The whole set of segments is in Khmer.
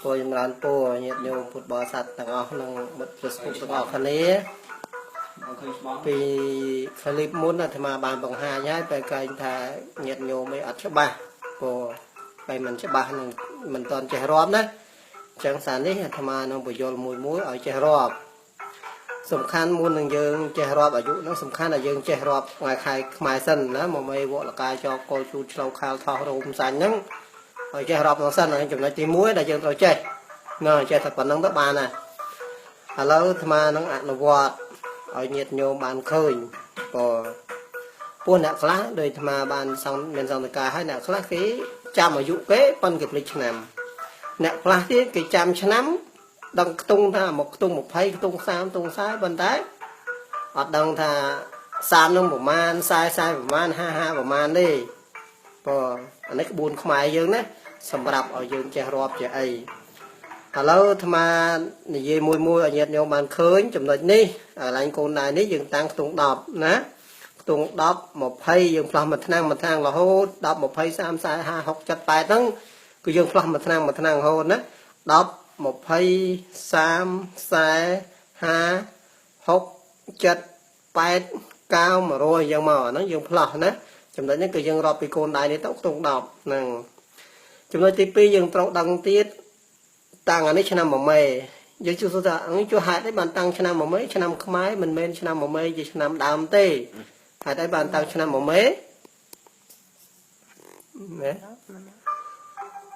ពរចម្រើនពរញាតិញោមពុទ្ធបរិស័ទទាំងអស់និងមិត្ត Facebook ទាំងអស់គ្នាពីឃ្លីបមុនអាត្មាបានបង្ហាញហើយពេលកែងថាញាតិញោមអីអត់ច្បាស់ព្រោះពេលមិនច្បាស់នឹងមិនតន់ចេះរាប់ណាអញ្ចឹងសារនេះអាត្មានឹងបញ្យល់មួយមួយឲ្យចេះរាប់សំខាន់មុននឹងយើងចេះរាប់អាយុនឹងសំខាន់ឲ្យយើងចេះរាប់ថ្ងៃខែខ្មែរសិនណាមកមេវលកាចកលជូតឆ្លូវខាលថោះរោមសាញ់ហ្នឹងឲ្យចេះរាប់ហ្នឹងសិនចំណុចទី1ដែលយើងត្រូវចេះណាចេះតែប៉ុណ្្នឹងទៅបានណាឥឡូវអាត្មានឹងអនុវត្តឲ្យញាតិញោមបានឃើញក៏ពួកអ្នកខ្លះដោយអាត្មាបានសង្មានសង្កការឲ្យអ្នកខ្លះគេចាំអាយុគេប៉ុនគេភ្លេចឆ្នាំអ្នកខ្លះទៀតគេចាំឆ្នាំដឹងខ្ទង់ថាមកខ្ទង់20ខ្ទង់30ខ្ទង់40ប៉ុន្តែអត់ដឹងថា30នឹងប្រមាណ40 40ប្រមាណ50 50ប្រមាណទេព្រោះអានេះក្បួនខ្មែរយើងណាសម្រាប់ឲ្យយើងចេះរាប់ចេះអីឥឡូវអាត្មានិយាយមួយមួយឲ្យញាតិញោមបានឃើញចំណុចនេះកន្លែងកូនដែរនេះយើងតាំងខ្ទង់10ណាខ្ទង់10 20យើងផ្លោះមួយថ្នាំងមួយថ្នាំងរហូត10 20 30 40 50 60 70 80ហ្នឹងគឺយើងផ្លោះមួយថ្នាំងមួយថ្នាំងរហូតណា10 20 30 40 50 60 70 8 9 100យ៉ាងមកអាហ្នឹងយើងផ្លោះណាចំណុចនេះគឺយើងរាប់ពីកូនដៃនេះទៅខ្ទង់10ហ្នឹងចំណុចទី2យើងត្រូវដឹងទៀតតាំងអានេះឆ្នាំមួយមេយើងជឿថាអញជួហេតុអីបានតាំងឆ្នាំមួយមេឆ្នាំខ្មែរមិនមែនឆ្នាំមួយមេជាឆ្នាំដើមទេហេតុអីបានតាំងឆ្នាំមួយមេណា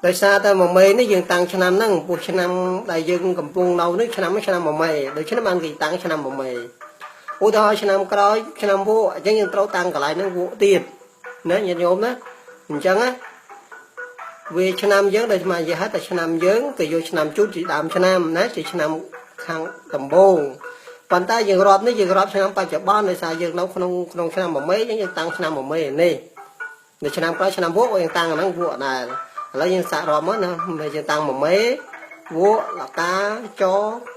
ដោយសារតែមួយមេនេះយើងតាំងឆ្នាំហ្នឹងពោះឆ្នាំដែលយើងកំពុងនៅនេះឆ្នាំឆ្នាំមួយមេដូច្នេះបានគេតាំងឆ្នាំមួយមេឧទាហរណ៍ឆ្នាំក្រោយឆ្នាំវក់អញ្ចឹងយើងត្រូវតាំងកន្លែងហ្នឹងវក់ទៀតណាញាតិញោមណាអញ្ចឹងណាវាឆ្នាំយើងដូចមកនិយាយតែឆ្នាំយើងគេយកឆ្នាំជូតជាដើមឆ្នាំណាជាឆ្នាំខាងដំបូងប៉ុន្តែយើងរាប់នេះយើងរាប់ឆ្នាំបច្ចុប្បន្នដោយសារយើងនៅក្នុងក្នុងឆ្នាំមួយមេយើងតាំងឆ្នាំមួយមេនេះនៅឆ្នាំក្រោយឆ្នាំវក់យើងតាំងអាហ្នឹងវក់ដែរឥឡូវយើងសាករាប់មកណាយើងតាំងមួយមេវក់លកាច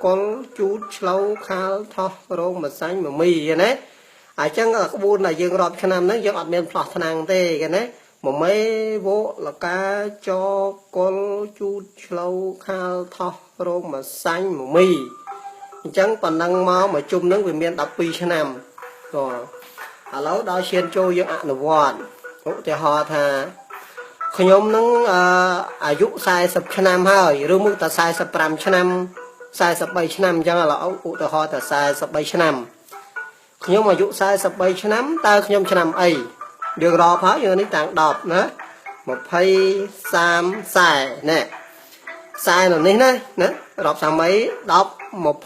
កុលជូតឆ្លូវខាលថោះរោងម្សាញ់មមីណាអញ្ចឹងក្បួនដែលយើងរាប់ឆ្នាំហ្នឹងយើងអត់មានផ្លោះថ្នាំងទេគេណាមមេវលកាចកុលជូតឆ្លូវខាលថោះរោងម្សាញ់មមីអញ្ចឹងប៉ុណ្ណឹងមកមួយជុំហ្នឹងវាមាន12ឆ្នាំក៏ឥឡូវដល់ឈានចូលយើងអនុវត្តឧទាហរណ៍ថាខ្ញុំនឹងអាយុ40ឆ្នាំហើយឬមកតែ45ឆ្នាំ43ឆ្នាំអញ្ចឹងឥឡូវឧទាហរណ៍តែ43ឆ្នាំខ្ញុំអាយុ43ឆ្នាំតើខ្ញុំឆ្នាំអីយើងរាប់ហើយយើងនេះតាំង10ណា20 30 40ណែ40នៅនេះណាណារាប់សាមី10 20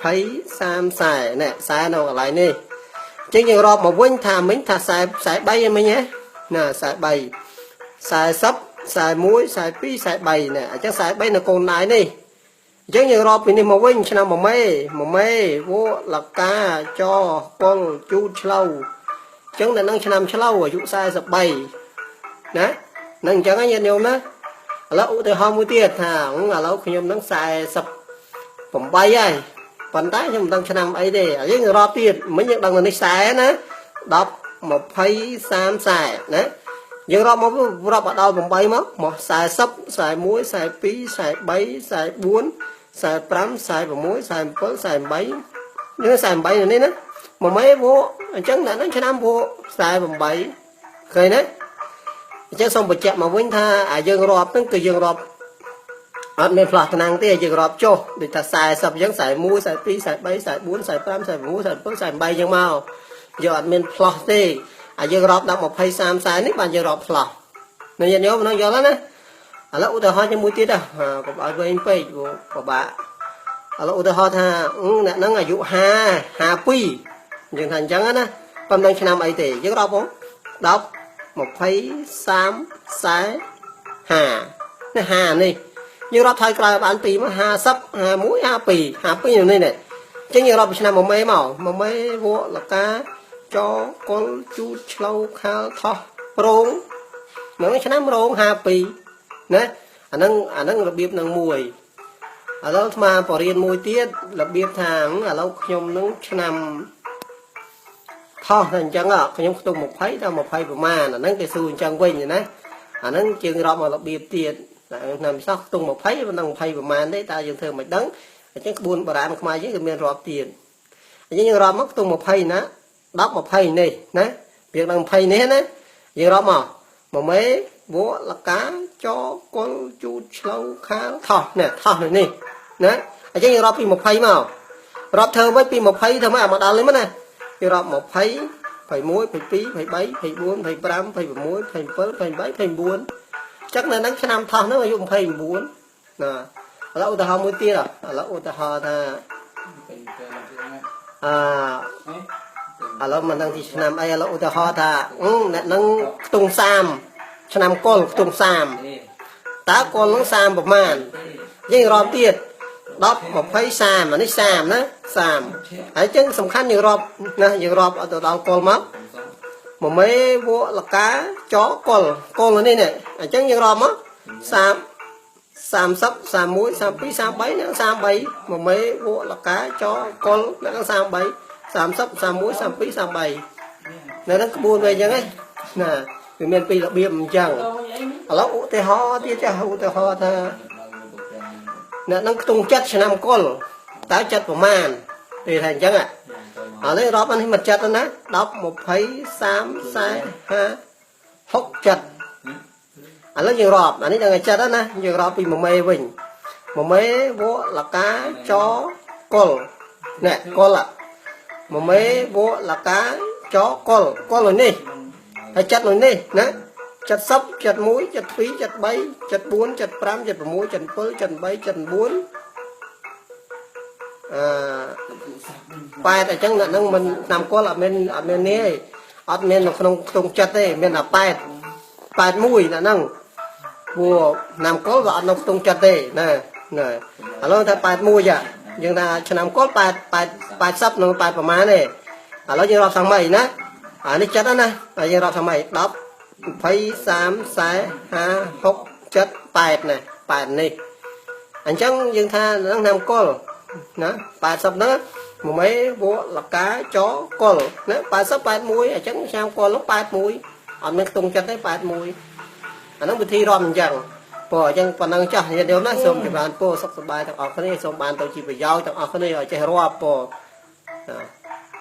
30 40ណែ40នៅកន្លែងនេះអញ្ចឹងយើងរាប់មកវិញថាមិញថា40 43ឯមិញហ៎ណា43 40 41 42 43ណែអញ្ចឹង43នៅកូនដៃនេះអញ្ចឹងយើងរាប់ពីនេះមកវិញឆ្នាំមួយមេមួយមេវលកាចកុលជូតឆ្លូវអញ្ចឹងនៅនឹងឆ្នាំឆ្លូវអាយុ43ណានឹងអញ្ចឹងញាតិញោមណាឥឡូវឧទាហរណ៍មួយទៀតថាឥឡូវខ្ញុំនឹង48ហើយប៉ុន្តែខ្ញុំមិនដឹងឆ្នាំអីទេយើងរាប់ទៀតមិញយើងដឹងនៅនេះ40ណា10 20 30 40ណាយើងរាប់មករាប់ដល់8មកមក40 41 42 43 44 45 46 47 48នេះ48នៅនេះណាមួយមេវអញ្ចឹងអ្នកហ្នឹងឆ្នាំវ48ឃើញទេអញ្ចឹងសូមបញ្ជាក់មកវិញថាអាយើងរាប់ហ្នឹងគឺយើងរាប់អត់មានផ្លោះថ្នាំងទេយើងរាប់ចុះដូចថា40អញ្ចឹង41 42 43 44 45 46 47 48អញ្ចឹងមកយើងអត់មានផ្លោះទេអាយើងរាប់ដល់20 30 40នេះបានយើងរាប់ផ្លោះនៅញាតិញោមនឹងយល់ហើយណាឥឡូវឧទាហរណ៍ជាមួយទៀតកុំឲ្យវែងពេកពិបាកឥឡូវឧទាហរណ៍ថាអ្នកហ្នឹងអាយុ50 52យើងថាអញ្ចឹងណាប៉ុន្តែឆ្នាំអីទេយើងរាប់ផង10 20 30 40 50នេះ50នេះយើងរាប់ថយក្រោយបាន2មក50 51 52 52នៅនេះនេះអញ្ចឹងយើងរាប់ពីឆ្នាំមួយមេមកមួយមេវលកាចកុលជូតឆ្លូវខាលថោះរោងនឹងឆ្នាំរោង52ណាអាហ្នឹងរបៀបនឹងមួយឥឡូវអាត្មាបរៀនមួយទៀតរបៀបថាឥឡូវខ្ញុំនឹងឆ្នាំថោះតែអញ្ចឹងខ្ញុំខ្ទង់20ដល់20ប្រមាណអាហ្នឹងគេសួរអញ្ចឹងវិញណាអាហ្នឹងជើងរាប់មករបៀបទៀត ឆ្នាំពិសោះខ្ទង់20មិនដឹង20ប្រហែលទេតើយើងធ្វើមិនដឹងអញ្ចឹងក្បួនបុរាណខ្មែរយើងគឺមានរាប់ទៀតអញ្ចឹងយើងរាប់មកខ្ទង់20ណា10 20នេះណាវាដឹង20នេះណាយើងរាប់មកមមេវលកាចកុលជូតឆ្លូវខាលថោះនេះថោះនេះណាអញ្ចឹងយើងរាប់ពី20មករាប់ធ្វើមិនពី20ធ្វើមិនអាមកដល់នេះមកណាយើងរាប់20 21 22 23 24 25 26 27 28 29ចឹងនៅហ្នឹងឆ្នាំថោះហ្នឹងអាយុ29ណាឥឡូវឧទាហរណ៍មួយទៀតឥឡូវឧទាហរណ៍ថាអឺឥឡូវមិនដឹងទីឆ្នាំអីឥឡូវឧទាហរណ៍ថាអ្នកហ្នឹងខ្ទង់30ឆ្នាំកុលខ្ទង់30តើកុលហ្នឹង30ប្រមាណយើងរាប់ទៀត10 20 30អានេះ30ណា30ហើយចឹងសំខាន់យើងរាប់ណាយើងរាប់ឲ្យទៅដល់កុលមកមមេវលកាចកុលកុលនេះនេះអញ្ចឹងយើងរាប់មក30 30 31 32 33និង33មមេវលកាចកុលនិង33 30 31 32 33នៅហ្នឹងក្បួនវាអញ្ចឹងឯងណាវាមានពីររបៀបអញ្ចឹងឥឡូវឧទាហរណ៍ទៀតចាឧទាហរណ៍ថាអ្នកហ្នឹងខ្ទង់ចិត្តឆ្នាំកុលតើចិត្តប្រមាណទេថាអញ្ចឹងឥឡូវរាប់អានេះមកចិត្តណា10 20 30 40 50 60ចិត្តឥឡូវយើងរាប់អានេះដល់ចិត្តណាយើងរាប់ពីមួយមេវិញមួយមេវលកាចកុលនេះកុលមួយមេវលកាចកុលកុលនេះហើយចិត្តនេះណា70 71 72 73 74 75 76 77 78 79អឺ8អញ្ចឹងអ្នកហ្នឹងមិនឆ្នាំកុលអត់មានអត់មាននេះទេអត់មាននៅក្នុងខ្ទង់ចិត្តទេមានតែ8 81អ្នកហ្នឹងព្រោះឆ្នាំកុលវាអត់នៅខ្ទង់ចិត្តទេណាណាឥឡូវថា81យើងថាឆ្នាំកុល8 8 80នឹង8ប្រមាណទេឥឡូវយើងរាប់សម័យណាអានេះចិត្តណាហើយយើងរាប់សម័យ10 20 30 40 50 60 70 8ណា8នេះអញ្ចឹងយើងថានឹងឆ្នាំកុលណា80ហ្នឹងមមេវលកាចកុលណា80 81អញ្ចឹងឆ្នាំកុលនោះ81អត់មានខ្ទង់ចិត្តទេ81អាហ្នឹងវិធីរាប់អញ្ចឹងព្រោះអញ្ចឹងប៉ុណ្ណឹងចាស់ញាតិញោមណាសូមចម្រើនពរសុខសប្បាយទាំងអស់គ្នាសូមបានទៅជាប្រយោជន៍ទាំងអស់គ្នាឲ្យចេះរាប់ពរ។